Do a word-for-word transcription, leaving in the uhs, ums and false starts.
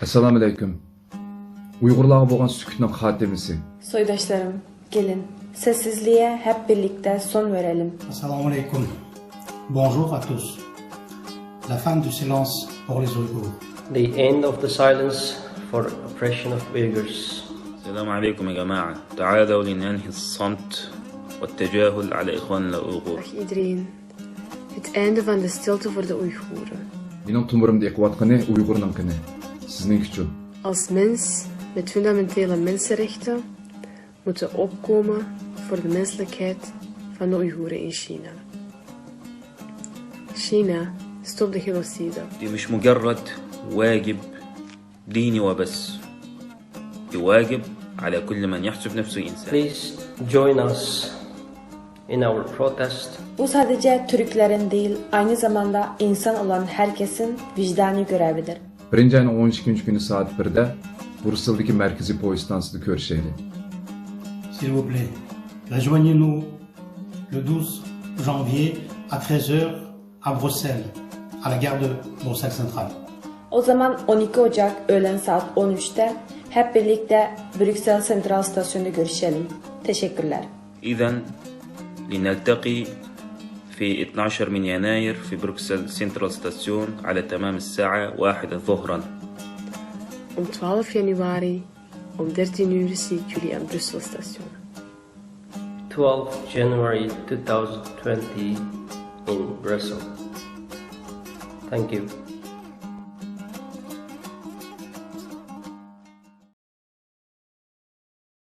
Esselamu aleyküm. Uygurlarga boğan sükütnün hatimesi. Soydaşlarım, gelin, sessizliğe hep birlikte son verelim. Assalamu alaikum. Bonjour à tous. La fin du silence pour les Ouïghours. The end of the silence for oppression of Uyghurs. السلام عليكم يا جماعة. تعالوا لننهي الصمت والتجاهل على إخواننا الأويغور. Dag iedereen. Het einde van de stilte voor de Oeigoeren. Mening tomirımda eqiyotqani Uyg'urningkini, siznikichu. Als mens met fundamentele mensenrechten moeten opkomen voor de menselijkheid van de Oeigoeren in China. China, stop de genocide. دي مش مجرد واجب ديني وبس، دي واجب على كل من يحسب نفسه إنسان. Please join us in our protest. Bu sadece Türklerin değil, aynı zamanda insan olan herkesin vicdani görevidir. Birinci ayın on ikinci günü saat birde Brükseldeki merkezi poyezd istansiyasında görüşelim. S'il vous plaît, rejoignez-nous le douze janvier à treize heures à Bruxelles, à la gare de Bruxelles Centrale. O zaman on iki Ocak öğlen saat on üçte hep birlikte Brüksel Sentral Stasyonunda görüşelim. Teşekkürler. إذا لنلتقي في اثناشر من يناير في بروكسل سنترال ستاسيون على تمام الساعة واحدة ظهرا. Om twaalf januari, om dertien uur zie ik jullie aan Brussel station. Twelfth January two thousand twenty in Brussels. Thank you.